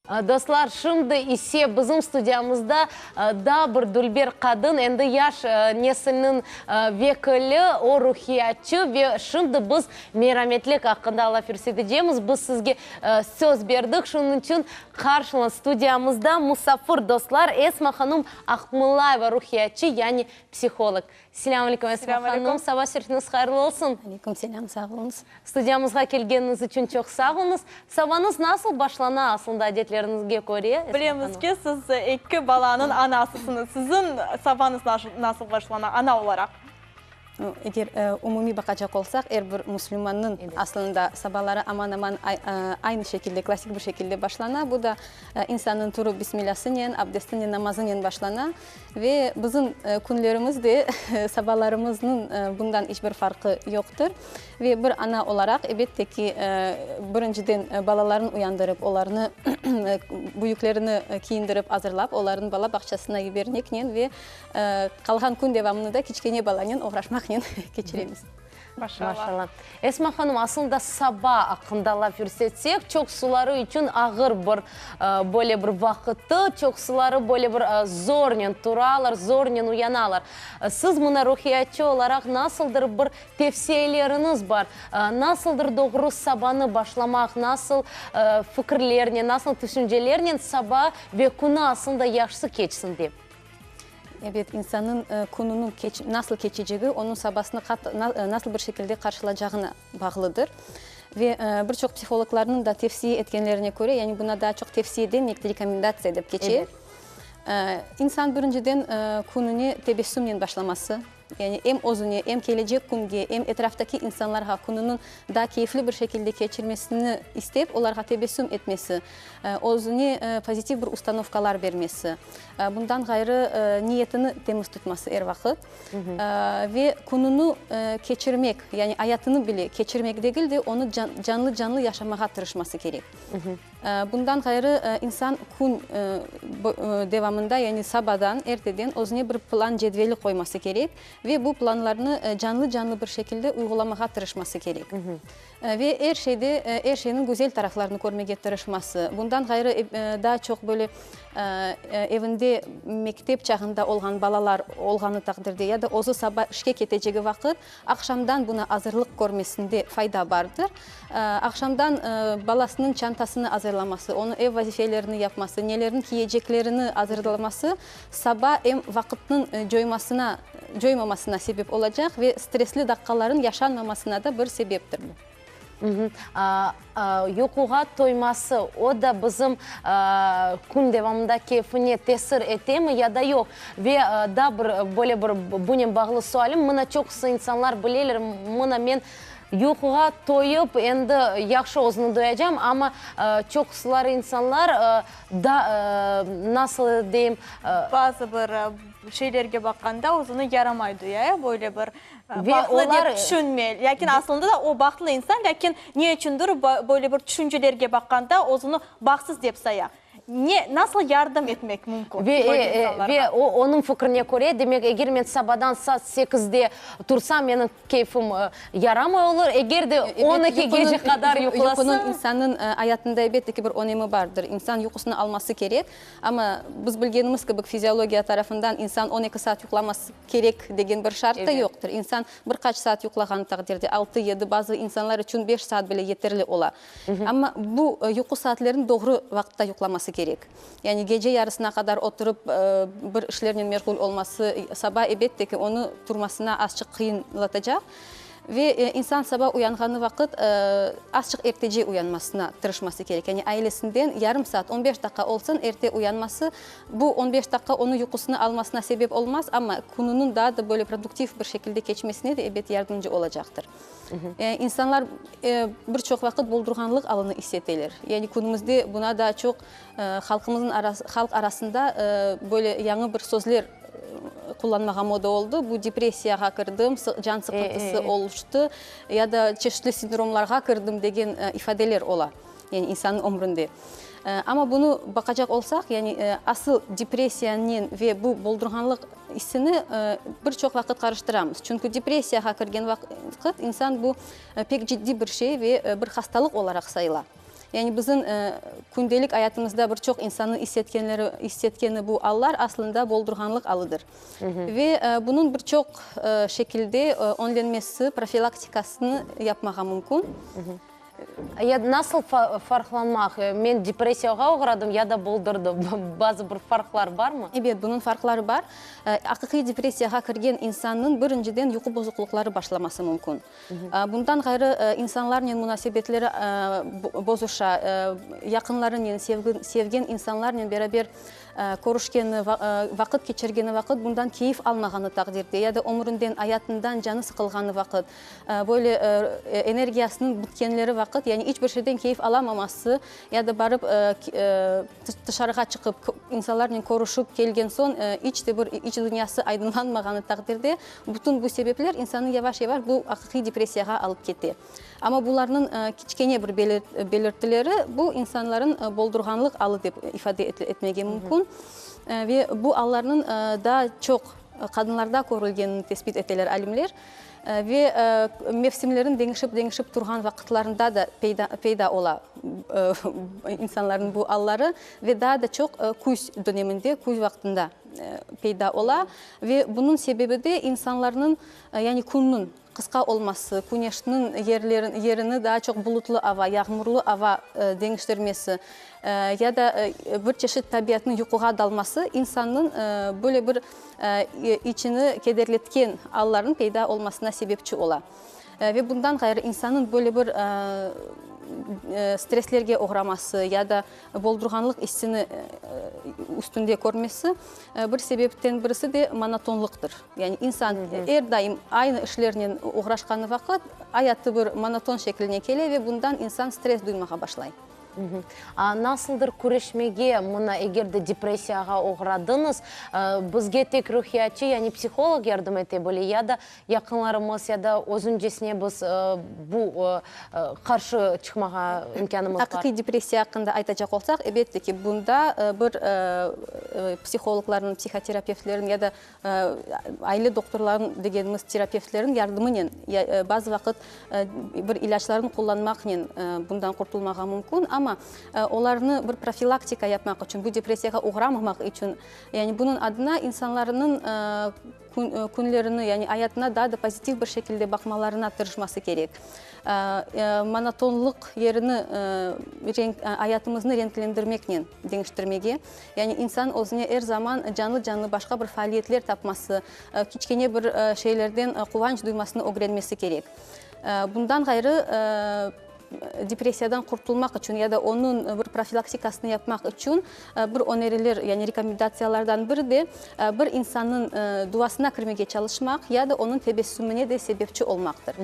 Dostlar, şimdi ise bizim studiyamızda daa bir dülber qadın, endi yaş nesilniñ vekili, o ruhiyatçı ve şimdi biz merametlik aqqında laf yürsetecemiz. Biz sizge söz berdik, şunıñ içün qarşılañız studiyamızda musafir, dostlar, Esma hanım Aqmıllayeva, ruhiyatçı, yani psiholog. Selâm aleyküm, Esma hanım, saba şerifiniz hayırlı olsun. Aleyküm selâm, sağ oluñız. Studiyamızğa kelgeniñiz içün çoq sağ oluñız. Sabañız nasıl başlana aslında adetleriñizge köre, Esma hanım? Bilemiz ki, siz eki balanıñ anasısıñız. Siziñ sabañız nasıl başlana, ana olaraq? Eger umumiy baqacaq olsaq, er bir musulmannıñ aslında sabaları aman-aman aynı şekilde, klassik bir şekilde başlana. Bu da insannıñ turıp bismillâsınen, abdestinen, namazınen başlana. Ve bizim künlerimiz de, sabalarımıznıñ bundan iç bir farqı yoqtır. Ve bir ana olaraq, elbette ki, birinciden balalarnı uyandırıp, olarnı büyüklerini kiyindirip, azırlap, olarnı bala bağçasına yibermeknen ve qalğan kün devamını da kiçkene balanen oğraşmaqnen keçiremiz. Maşallah. Esma hanım, aslında saba aqqında laf yürsetsek, çoqsuları içün ağır bir, böyle bir vaqıttı, çoqsuları böyle bir zornen turalar, zornen uyanalar. Siz mına ruhiyatçı olaraq nasıldır bir tevsiyeleriñiz bar, nasıldır doğru sabanı başlamaq, nasıl fikirlernen, nasıl tüşüncelernen saba ve künü aslında yahşı keçsin dep? Ebet, insannıñ kününiñ nasıl keçecegi onıñ sabasını nasıl bir şekilde qarşılacağına bağlıdır. Ve bir çoq psihologlarnıñ da tevsiye etkenlerine köre, yani buna daa çoq tevsiye denmekte, rekomendatsiya dep keçe, insan birinciden kününe tebessümnen başlaması, Yani em özüne, em kelecek künge, em etraftaki insanlarğa kününiñ daa keyfli bir şekilde keçirmesini istep, olarğa tebessüm etmesi, özüne pozitiv bir ustanovkalar bermesi, bundan ğayrı, niyetini temiz tutması er vaqıt ve kününi keçirmek, yani ayatını bile keçirmek degil de, onı canlı-canlı yaşamağa tırışması kerek. Bundan ğayrı, insan kün devamında, yani sabadan, erteden özüne bir plan cedveli qoyması kerek ve bu planlarnı canlı-canlı bir şekilde uyğulamağa tırışması kerek. Ve er şeyde, er şeyniñ güzel taraflarını körmege tırışması. Bundan ğayrı, daa çoq böyle evinde mektep çağında olğan balalar olğanı taqdirde ya da özü saba işke ketecegi vaqıt, Aqşamdan buna azırlıq körmesinde fayda bardır. Aqşamdan balasınıñ çantasını azırlaması, onıñ ev vazifelerini yapması, nelerin kiyeceklerini azırlaması saba em vaqıtnıñ coymasına, coymamasına sebep olacaq ve stresli daqqaların yaşanmamasına da bir sebeptir bu. Yuquğa toyması, o da bizim kün devamında keyfine tesir etemi ya da yoq? Ve daa bir böyle bir bunen bağlı sualim, mına çoqusı insanlar bileler, mına men yuquğa toyıp endi yahşı özüni duyacam, amma çoqusıları insanlar da nasıl deyim. Bazı bir şeylerge baqqanda özüni yaramay duya, böyle bir Bahtlı dep tüşünmey. Lâkin aslında da o bahtlı insan, lâkin ne içündir böyle bir tüşüncelerge baqqanda özüni bahtsız dep saya. Ne, nasıl yardım etmek mümkün böyle insanlarğa? Ve onıñ fikrine köre, demek, eger men sabadan saat sekizde tursam, menim keyfim yaramay olur, eger de on eki gece qadar yuqlasam. Yuqunıñ insannıñ ayatında elbette ki bir önemi bardır. İnsan yuqusını alması kerek. Amma biz bilgenimiz kibi, fiziologiya tarafından insan 12 saat yuqlaması kerek degen bir şart da yoqtır. İnsan bir qaç saat yuqlağanı taqdirde, altı, yedi, bazı insanlar içün beş saat bile yeterli ola. Amma bu yuqu saatlerini doğru vaqıtta yuqlaması kerek. Yani gece yarısına qadar oturıp bir işlernen meşğul olması, saba ebette ki, onı turmasına azçıq qıyınlatacaq. Ve insan saba uyanğanı vaqıt azçıq ertece uyanmasına tırışması kerek. Yani ailesinden yarım saat, on beş daqqa olsun erte uyanması, bu on beş daqqa onıñ yuqusını almasına sebep olmaz, amma kününiñ daa da böyle produktiv bir şekilde keçmesine de ebet yardımcı olacaqtır. İnsanlar bir çoq vaqıt boldurğanlıq alını is eteler. Yani künümizde buna daa çoq halqımıznıñ halq arasında böyle yañı bir sözler qullanmağa moda oldı. Bu depressiyağa kirdim, can sıqıntısı oluştı ya da çeşitli sindromlarğa kirdim degen ifadeler ola, yani insannıñ ömründe. Amma bunı baqacaq olsaq, yani asıl depressiyanen ve bu boldurğanlıq issini bir çoq vaqıt qarıştıramız. Çünki depressiyağa kirgen vaqıt insan bu pek ciddiy bir şey ve bir hastalıq olaraq sayıla. Yani bizim kündelik ayatımızda bir çoq insannıñ is etkenleri, is etkeni bu allar aslında boldurğanlıq alıdır. Ve bunıñ bir çoq şekilde önlenmesi, profilaktikasını yapmağa mümkün. Ya nasıl farqlanmaq, men depressiyağa oğradım ya da boldurdım, bazı bir farqlar barmı? Ebet, bunıñ farqları bar. Aqiqiy depressiyağa kirgen insannıñ birinciden yuqu bozuqlıqları başlaması mümkün. Bundan ğayrı, insanlarnen munasebetleri bozuşa, yaqınlarınen, sevgen insanlarnen beraber körüşkeni, vaqıt keçirgeni vaqıt bundan keyif almağanı taqdirde ya da ömründen, ayatından canı sıqılğanı vaqıt, böyle energiyasınıñ bitkenleri vaqıt, yani iç bir şeyden keyif alamaması ya da barıp tışarığa çıqıp, insanlarnen körüşip kelgen soñ iç de bir iç dünyası aydınlanmağanı taqdirde, bütün bu sebepler insannı yavaş-yavaş bu aqiqiy depressiyağa alıp kete. Amma bularnıñ kiçkene bir belirtileri bu insanların boldurğanlıq alı dep ifade etmege mümkün. Ve bu allarnıñ daa çoq qadınlarda körülgenini tesbit eteler alimler. Ve mevsimlerin deñişip-deñişip turğan vaqıtlarında da peyda ola insanların bu alları ve daa da çoq küz döneminde, küz vaqtında peyda ola. Ve bunıñ sebebi de insanlarnıñ, yani künniñ qısqa olması, küneşniñ yerini daa çoq bulutlı ava, yağmurlı ava deñiştirmesi ya da bir çeşit tabiatnıñ yuquğa dalması insannıñ böyle bir içini kederletken allarnıñ peyda olmasına sebepçi ola. Ve bundan ğayrı insannıñ böyle bir stresslerge oğraması ya da boldurğanlıq issini üstünde körmesi bir sebepten birisi de monotonlıqtır. Yani insan er daim aynı işlernen oğraşqanı vaqıt ayatı bir monoton şekline kele ve bundan insan stress duymağa başlay. Nasıldır küreşmege, mına eger de depressiyağa oğradıñız, bizge tek ruhiyatçı, yani psiholog yardım ete bile ya da yaqınlarımız ya da özüncesine biz bu qarşı çıqmağa imkânımız bar? Aqiqiy depressiya aqqında aytacaq olsaq, elbette ki, bunda bir psihologlarnıñ, psihoterapevtlerniñ ya da Aile doktorlarnıñ degenimiz terapevtlerniñ yardımınen, bazı vaqıt bir ilâclarnı qullanmaqnen bundan qurtulmağa mümkün, amma olarnı bir profilaktika yapmaq içün, bu depressiyağa oğramamaq içün, yani bunıñ adına insanlarnıñ künlerini, yani ayatına daa da pozitiv bir şekilde baqmalarına tırışması kerek. Monotonlıq yerini renk, ayatımıznı renklendirmeknen deñiştirmege. Yani insan özüne er zaman canlı-canlı başqa bir faaliyetler tapması, kiçkene bir şeylerden quvanç duymasını ögrenmesi kerek. Bundan ğayrı, depressiyadan qurtulmaq içün ya da onıñ bir profilaktikasını yapmaq içün bir öneriler, yani rekomendatsiyalardan biri de bir insannıñ duasına kirmege çalışmaq ya da onıñ tebessümine de sebepçi olmaqtır.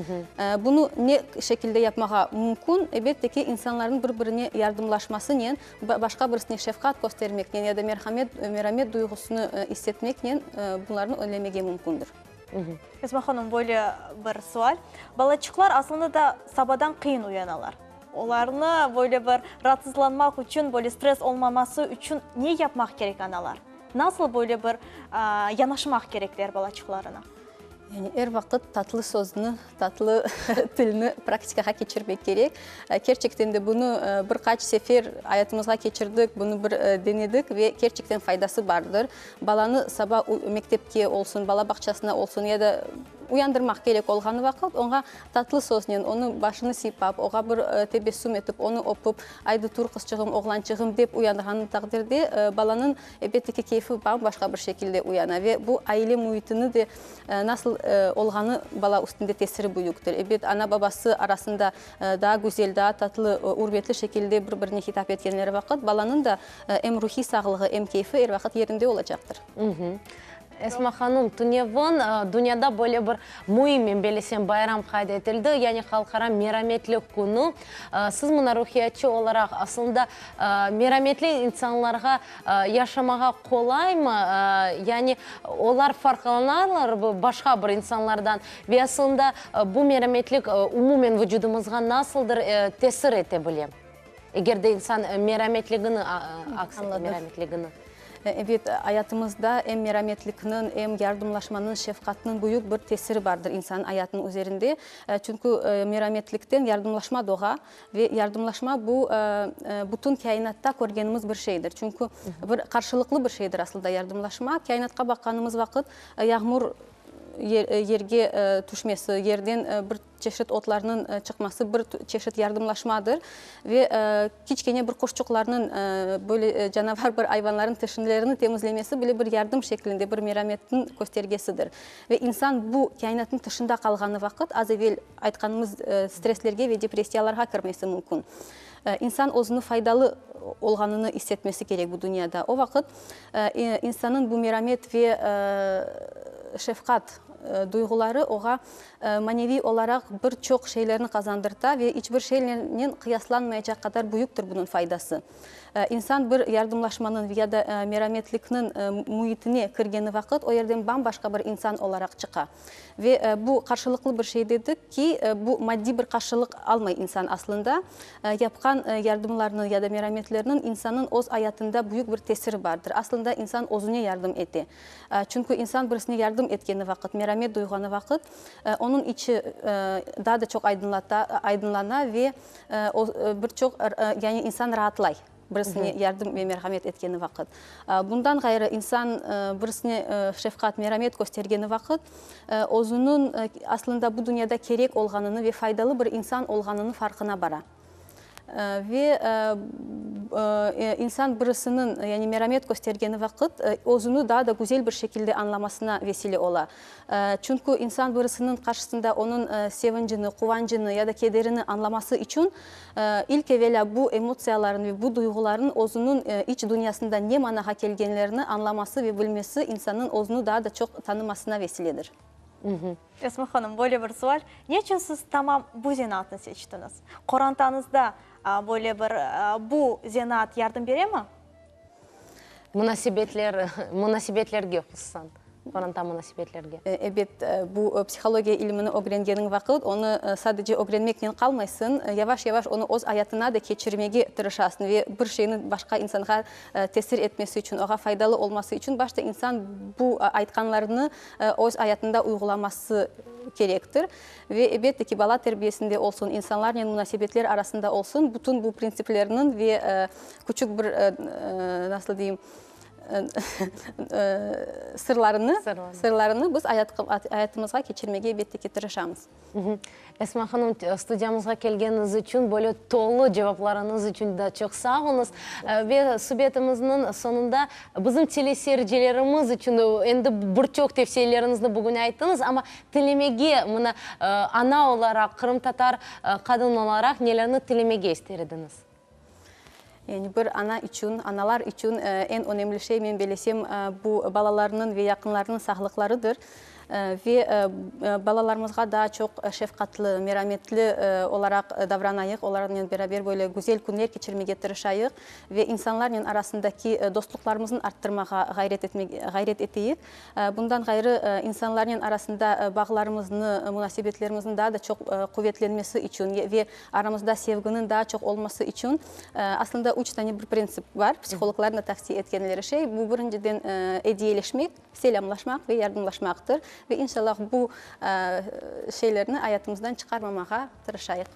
Bunı ne şekilde yapmağa mümkün? Elbette ki, insanlarnıñ bir-birine yardımlaşmasınen, Başqa birisine şefqat köstermeknen ya da merhamet, meramet duyğusını issetmeknen bunlarnı önlemege mümkündir. Esma hanım, böyle bir sual. Balaçıqlar aslında da sabadan qıyın uyanalar. Olarnı böyle bir raatsızlanmaq içün, böyle stress olmaması içün ne yapmaq kerek analar? Nasıl böyle bir yanaşmaq kerekler balaçıqlarına? Yani er vaqıt tatlı sözni, tatlı tilni praktikağa keçirmek kerek. Kerçekten de bunı bir qaç sefer ayatımızğa keçirdik, bunı bir denedik ve kerçekten faydası bardır. Balanı saba mektepke olsun, bala bağçasına olsun ya da uyandırmaq kerek olğanı vaqıt oña tatlı söznen, onıñ başını sıypap, oña bir tebessüm etip, onı öpüp, Aydı tur, qızçığım, oğlançığım, dep uyandırğanı taqdirde balanıñ Elbette ki, keyfi bam-başqa bir şekilde uyana ve bu aile müitini de nasıl olğanı bala üstünde tesiri büyüktir. Elbet, ana-babası arasında daa güzel, daa tatlı, ürmetli şekilde bir-birine hitap etkenleri vaqıt balanıñ da em ruhiy sağlığı, em keyfi er vaqıt yerinde olacaqtır. Esma hanım, tünevin dünyada böyle bir müim, men bellesem, bayram qayd etildi, yani Halqara merametlik künü. Siz mına ruhiyatçı olaraq, aslında, merametli insanlarğa yaşamağa qolaymı? Yani olar farqlanalarmı başqa bir insanlardan? Ve aslında bu merametlik umumen vucudımızğa nasıldır tesir ete bile? Eger de insan merametligini aks ete, merametligini. Ebet, ayatımızda em merametlikniñ, em yardımlaşmanıñ, şefqatnıñ büyük bir tesiri bardır insannıñ ayatınıñ üzerinde. Çünki merametlikten yardımlaşma doğa ve yardımlaşma bu, bütün kâinatta körgenimiz bir şeydir. Çünki bir qarşılıqlı bir şeydir aslında yardımlaşma. Kâinatqa baqqanımız vaqıt yağmur yerge tüşmesi, yerden bir çeşit otlarnıñ çıqması bir çeşit yardımlaşmadır ve kiçkene bir quşçuqlarnıñ, böyle canavar bir ayvanlarnıñ tişlerini temizlemesi bile bir yardım şeklinde, bir merametniñ köstergesidir. Ve insan bu kâinatnıñ tışında qalğanı vaqıt, az evel aytqanımız stresslerge ve depressiyalarğa kirmesi mümkün. İnsan özüni faydalı olğanını is etmesi kerek bu dünyada. O vaqıt insannıñ bu meramet ve şefqat duyğuları oğa maneviy olaraq bir çoq şeylerni qazandırta ve iç bir şeylernen qıyaslanmaycaq qadar büyüktir bunıñ faydası. İnsan bir yardımlaşmanıñ ya da merametlikniñ müitine kirgeni vaqıt o yerden bam-başqa bir insan olaraq çıqa. Ve bu qarşılıqlı bir şey dedik ki, bu maddiy bir qarşılıq almay insan aslında. Yapqan yardımlarnıñ ya da merametlerniñ insannıñ öz ayatında büyük bir tesiri bardır. Aslında insan özüne yardım ete. Çünki insan birisine yardım etkeni vaqıt, meramet duyğanı vaqıt, onıñ içi daa da çoq aydınlata, aydınlana ve bir çoq, yani insan raatlay birisine yardım ve merhamet etkeni vaqıt. Bundan ğayrı, insan birisine şefqat, meramet köstergeni vaqıt, özüniñ aslında bu dünyada kerek olğanını ve faydalı bir insan olğanınıñ farqına bara. Ve insan birisiniñ, yani meramet köstergeni vaqıt, özüni daa da güzel bir şekilde añlamasına vesile ola. Çünki insan birisiniñ qarşısında onıñ sevincini, quvancını ya da kederini añlaması içün, ilk evelâ bu emotsiyaların ve bu duyğuların özüniñ iç dünyasında ne manağa kelgenlerini añlaması ve bilmesi insannıñ özüni daa da çoq tanımasına vesiledir. Esma hanım, böyle bir sual, ne içün siz tamam bu zenaatnı seçtiñiz? Qorantañızda böyle bir bu zenaat yardım beremi? Munasebetler, munasebetlerge hususan, qoranta munasebetlerge. Ebet, bu psihologiya ilimini ögrengeniñ vaqıt, onı sadece ögrenmeknen qalmaysıñ, yavaş-yavaş onı öz ayatına da keçirmege tırışasıñ ve bir şeyni başqa insanğa tesir etmesi içün, oğa faydalı olması içün başta insan bu aytqanlarını öz ayatında uyğulaması kerektir. Ve, elbette ki, bala terbiyesinde olsun, insanlarnen munasebetler arasında olsun, bütün bu printsiplerniñ ve küçük bir, nasıl deyim, sırlarını, sırlarını biz ayatımızğa keçirmege, elbette ki, tırışamız. Esma hanım, studiyamızğa kelgeniñiz içün, böyle tolu cevaplarıñız içün da çoq sağ oluñız. Ve subetimizniñ soñunda bizim teleseyircilerimiz içün endi bir çoq tevsiyeleriñizni bugün ayttıñız, amma tilemege, mına, ana olaraq, qırımtatar qadın olaraq nelerni tilemege ister ediñiz? Yani bir ana içün, analar içün eñ önemli şey, men belesem, bu balalarnıñ ve yaqınlarnıñ sağlıqlarıdır. Ve balalarımızğa daa çoq şefqatlı, merametli olaraq davranayıq, olarnen beraber böyle güzel künler keçirmege tırışayıq ve insanlarnen arasındaki dostluqlarımıznı arttırmağa ğayret eteyik. Bundan ğayrı, insanlarnen arasında bağlarımıznı, munasebetlerimizniñ daa da çoq quvetlenmesi içün ve aramızda sevginiñ daa çoq olması içün, aslında, üç tane bir printsip bar, psihologlarnıñ da tavsiye etkenleri şey. Bu, birinciden, ediyeleşmek, selâmlaşmaq ve yardımlaşmaqtır. Ve, inşallah, bu şeylerni ayatımızdan çıqarmamağa tırışayıq.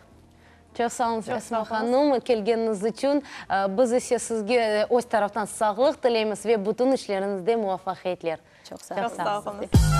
Çoq sağ oluñız, Esma hanım, kelgeniñiz içün. Biz ise sizge öz taraftan sağlıq tileymiz ve bütün işleriñizde muvafaqiyetler. Çoq sağ oluñız.